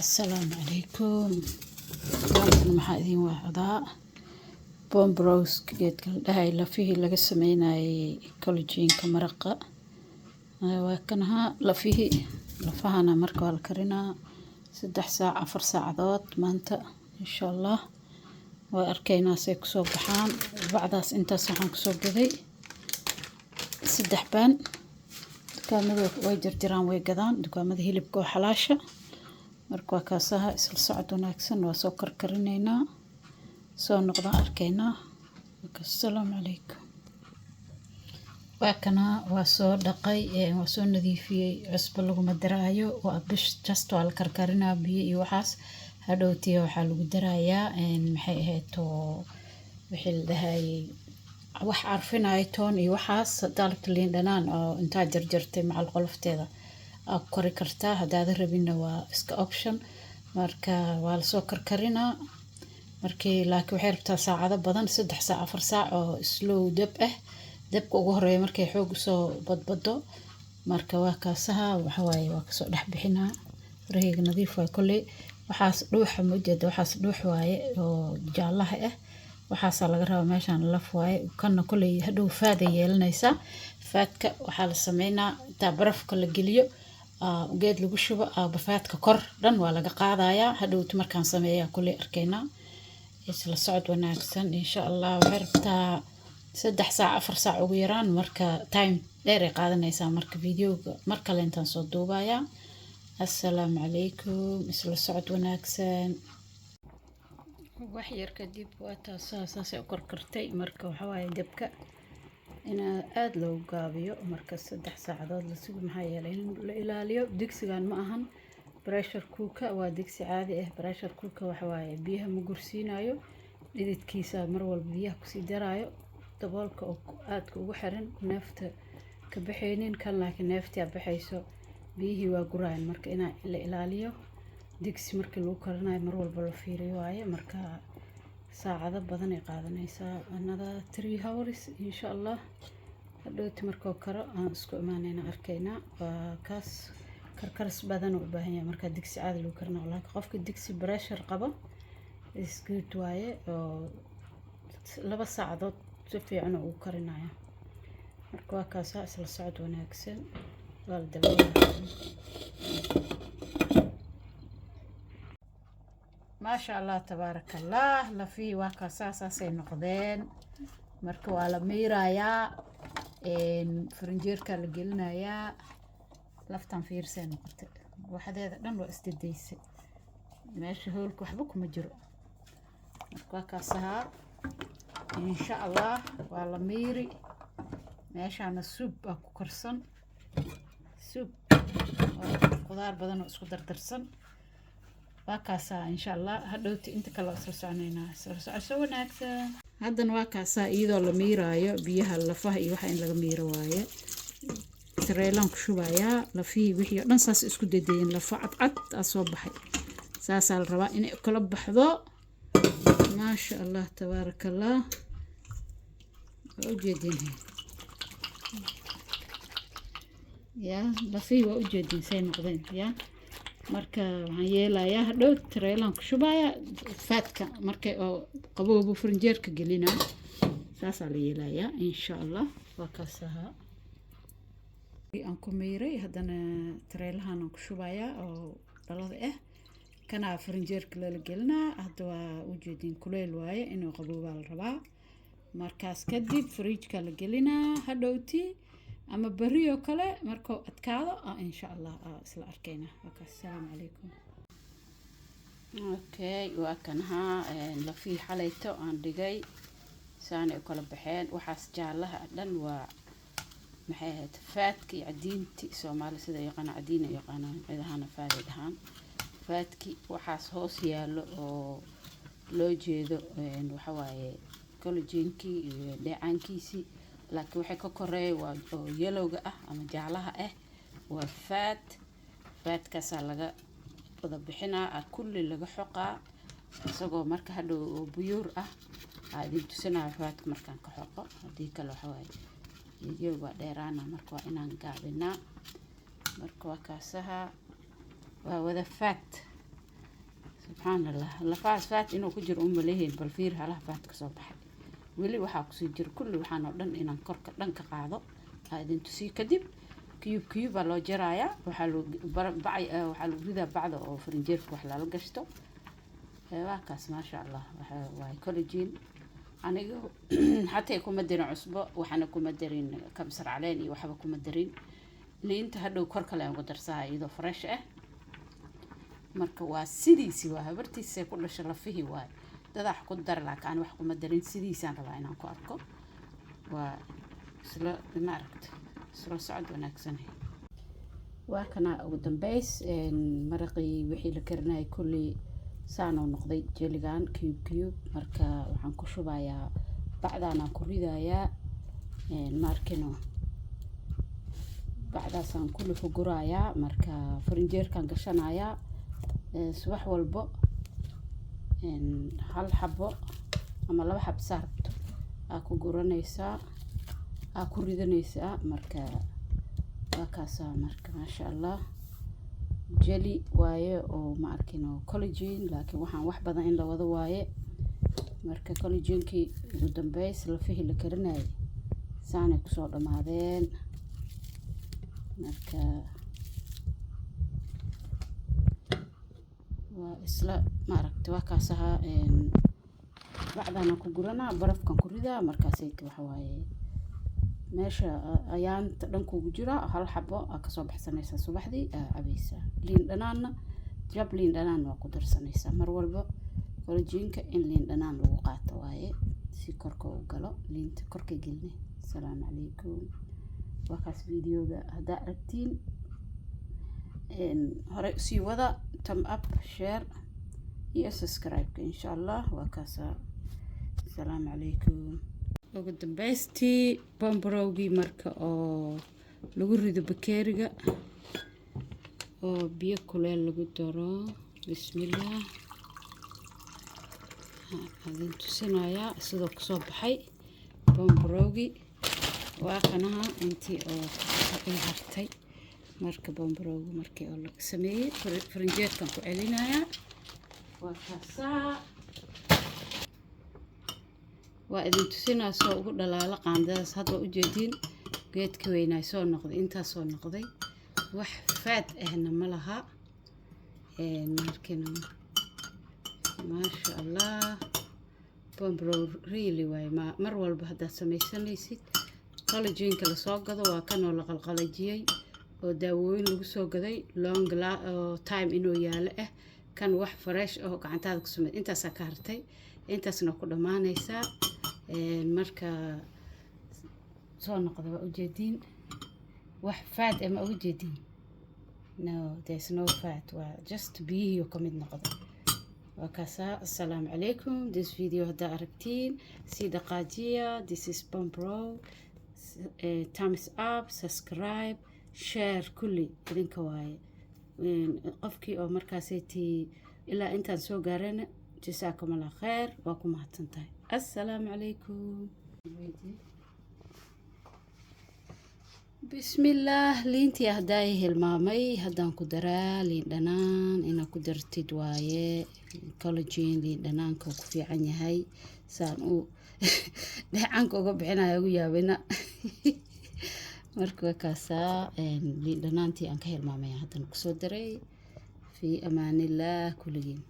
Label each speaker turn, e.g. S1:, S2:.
S1: Assalaamu calaykum. Maantana maxaa idiin wacdaa? Bone broth geedka la dhahay, lafihii laga sameynayay collagen-ka maraqa. Waa kanaha lafihii. Lafahana marka waa la karinaa 3 saac, 4 saacadood maanta, insha Allah. Waa arkaynaa say kusoo baxaan. Bacdaas intaas waxaan kusoo gaday 3 baan. Dukaamada way jarjaraan, way gadaan, dukaamada hilibka oo xalaasha. Marka waa kaasaha. Isla socod wanaagsan. Waa soo karkarinaynaa, soo noqdaan arkaynaa. Assalaamu calaykum. Waa kana, waa soo dhaqay, waa soo nadiifiyey. Cusbo laguma daraayo, waa bish, just waa la karkarinaa biyo iyo waxaas. Hadhowtiya waxaa lagu darayaa, maxay ahayd oo wixii la dhahayay, wax carfinayo, toon iyo waxaas. Hadaa rabto, liin dhanaan oo intaa jarjartay macal qolofteeda aa ku kari kartaa. Hadaadan rabinna, waa iska option. Marka waa lasoo karkarinaa markii, laakiin waxay rabtaa saacado badan, 3 saac, 4 saac oo slow dab ah, dabka ugu horeeya markay xoog usoo badbado. Marka waa kaasaha. Waxa waaye, waa kasoo dhex bixinaa. Farahayga nadiif waaye kolley. Waxaas dhuuxa ma ujeeda? Waxaas dhuux waaye oo jaallaha ah. Waxaasaa laga rabaa. Meeshaan laf waaye. Kana kolley hadhow fat ay yeelanaysaa. Fatka waxaa la sameynaa intaa barafka la geliyo, geed lagu shubo, fatka kor dhan waa laga qaadayaa. Hadhowti markaan sameeyaa kolley arkaynaa. Isla socod wanaagsan, insha Allah. Waxay rabtaa 3 saac, 4 saac ugu yaraan. Marka time dheer ay qaadanaysaa. Marka videoga mar kale intaan soo duubayaa. Assalaamu calaykum, isla socod wanaagsan. Wax yar kadib waa taasaa, saasay u karkartay. Marka waxaa waaye dabka inaa aada loogu gaabiyo marka 3 saacadood la sugo. Maxaa yeelay, in la ilaaliyo digsigan ma ahan pressure cooker, waa digsi caadi ah. Pressure cooker waxa waaye biyaha ma gursiinayo, dhididkiisa mar walba biyaha kusii daraayo, daboolka oo aadka ugu xiran, neefta ka baxaynin. Kan laakiin neeftii baxayso, biyihii waa guraayan. Marka inaa la ilaaliyo digsi markii lagu karinayo, mar walba la fiiriyo waaye. Marka saacado badan ay qaadanaysaa, another 3 hours, insha Allah. Hadhowti markoo karo aan isku imaanayna, arkaynaa. Waa kaas, karkaris badan u baahan yahay marka digsi caadi lagu karinayo. Laakiin qofka digsi pressure qabo is good waaye, oo 2 saacadood si fiican ugu karinaya. Marka waa kaasaa. Isla socod wanaagsan. Waa la daboolaya. Maasha Allah, tabaaraka Allah. Lafihii waa kaasaa, saasay noqdeen. Marka waa la miirayaa, farinjeerkaa la gelinayaa. Laftan fiirsay noqotay, waxdeeda dhan waa isdedaysay. Meesha hoolka waxba kuma jiro. Marka waa kaasahaa, insha Allah. Waa la miiri. Meeshaana soup baa ku karsan, soup qudaar badan oo isku dardarsan. Waa kaasaa, insha Allah. Hadhowti inta kale waa isla soconaynaa. Isla socosho wanaagsan. Haddana waa kaasaa, iyadoo la miiraayo biyaha lafaha iyo waxa in laga miiro waaye. Tareelaan ku shubayaa lafihii. Wixii oo dhan saas isku dedeyen, lafa cadcad aa soo baxay. Saasaa la rabaa inay kala baxdo. Maasha Allah, tabaaraka Allah. Waa ujeedin ya, lafihii waa ujeedin say noqdeen ya. Marka waxaan yeelayaa, hadhow tareelaan ku shubayaa fatka markay oo qaboobo, farinjeerka gelinaa. Saasaa la yeelayaa, insha Allah. Waa kaas ahaa aan ku miiray. Haddana tareelahan aan ku shubayaa oo dhalada ah. Kanaa farinjeerka lala gelinaa. Hadda waa ujeedin, kuleyl waaye, inuu qaboobaa la rabaa. Markaas kadib fridgeka la gelinaa. Hadhowti ama berri oo kale markuu adkaado, insha Allah isla arkayna. Wakaas. Asalaamu calaykum. Okay, waa kanahaa lafihii xalayto aan dhigay. Saanay u kala baxeen. Waxaas jaalaha dhan waa, maxay ahayd, fatka iyo cadiinti. Soomaali sida yaqaana cadiin ay yaqaanaan, cidahana fat ay dhahaan. Fatki waxaas hoos yaallo oo loo jeedo waxa waaye collagenkii iyo dheecaankiisii. Laakiin waxay ka koreeya waa oo yellowga ah ama jaalaha ah waa fat. Fatkaasaa laga wada bixinaa, kulli laga xoqaa, isagoo marka hadhow oo pure ah aa idin tusinaya fatka markaan ka xoqo. Haddii kale waxa waaye video waa dheeraana, marka waa inaan gaabinaa. Marka waa kaasaha, waa wada fat. Subxaan Allah, lafahaas fat inuu ku jiro uma leeyihiin. Bal fiir halaha fat ka soo baxay. Weli waxaa kusii jiro kulli. Waxaan oo dhan inaan korka dhan ka qaado aa idin tusiyo. Kadib cube cube baa loo jarayaa. Waxaa loo bacay, waxaa lagu ridaa bacda oo farinjeerka wax lala gashto. Waa kaas, maasha Allah. Waxa waaye collagen. Aniga xataa kuma darin cusbo, waxaana kuma darin kabsar caleen iyo waxba kuma darin. Liinta hadhow kor kale aan ugu darsaha iyadoo fresh ah. Marka waa sidiisi, waa habartiisay ku dhashay lafihii waaye. Dadax ku dar, laakiin aan wax kuma darin. Sidiisaan rabaa inaan ku arko. Waa isla, ma aragta, isla socod wanaagsan. Waa kana ugu dambeys maraqii wixii la karinayay kulli saanuu noqday, jellygan cube cube. Marka waxaan ku shubayaa bacdaan, aan ku ridayaa. Ma arkino, bacdaasaan kulli ku gurayaa. Marka farinjeerkaan gashanayaa. Subax walbo hal xabo ama laba xabo saa rabto aa ku guranaysaa, aa ku ridanaysaa. Marka waa kaasaa. Marka maasha Allah, jelly waaye oo, ma arkino, collagen. Laakiin waxaan wax badan in la wado waaye. Marka collagenkii ugu dambeys lafihii la karinayay saanay kusoo dhammaadeen. Marka waa isla, maaragta, waa kaas ahaa. Bacdaana ku guranaa, barafkan ku ridaa. Markaasayta waxa waaye meesha ayaanta dhan kugu jira. Hal xabo aa kasoo baxsanaysaa subaxdii, aa cabaysaa. Liin dhanaanna, jab liin dhanaan waa ku darsanaysaa. Mar walba collagenka in liin dhanaan lagu qaato waaye, si korka u galo. Liinta korka geline. Asalaamu calaykum. Waa kaas. Videoga haddaa aragtiin, hore usii wada, thumb up, share iyo subscribe-ka, insha Allah. Waa kaasa. Asalaamu calaykum. Ugu dambeystii bone brotgii marka oo lagu rido bakeeriga oo biyo kuleel lagu daro. Bismillaah, adin tusinayaa sidoo kusoo baxay bone brothgii. Waa kanaha intii oo ii hartay. Marka bone brothgi markii oo la sameeyey, farinjeerkan ku celinayaa. Waa kaasaa. Waa idin tusinaa soo ugu dhalaalo qaandadaas. Hadda waa ujeediin, geedka weynaay soo noqday, intaas soo noqday. Wax fat ahna ma laha. Markina maasha Allah, bone broth really waaye. Mar walba haddaad samaysanaysid collagenka lasoo gado, waa kanoo la qalqalajiyey oo daawooyin lagu soo gaday, long time inuu yaalo ah. Kan wax fresh oo gacantaada ku samey. Intaasaa ka hartay, intaasna ku dhammaanaysaa. Marka soo noqda waa ujeediin, wax fat eh ma uga jeediin? No, there's no fat. Waa just biyihii ka mid noqday. Waa kaasaa. Assalaamu calaykum. This video haddaa aragtiin, sii dhaqaajiya. This is bone broth. Thumbs up, subscribe, share, kulli idinka waaye. Qofkii oo markaasaytii ilaa intaan soo gaarana, jasaakum Allah kheer, waa ku mahadsan tahay. Assalaamu calaykum. Bismillaah. Liintii haddaa hilmaamay, haddaan ku daraa. Liin dhanaan inaad ku dartid waaye. Collagen liin dhanaanka ku fiican yahay. Saan u dheecaanka uga bixinaya ugu yaabina. Marka waa kaasaa. Liin dhanaantii aan ka hilmaamay haddana kusoo daray. Fii amaanillaah kulligiin.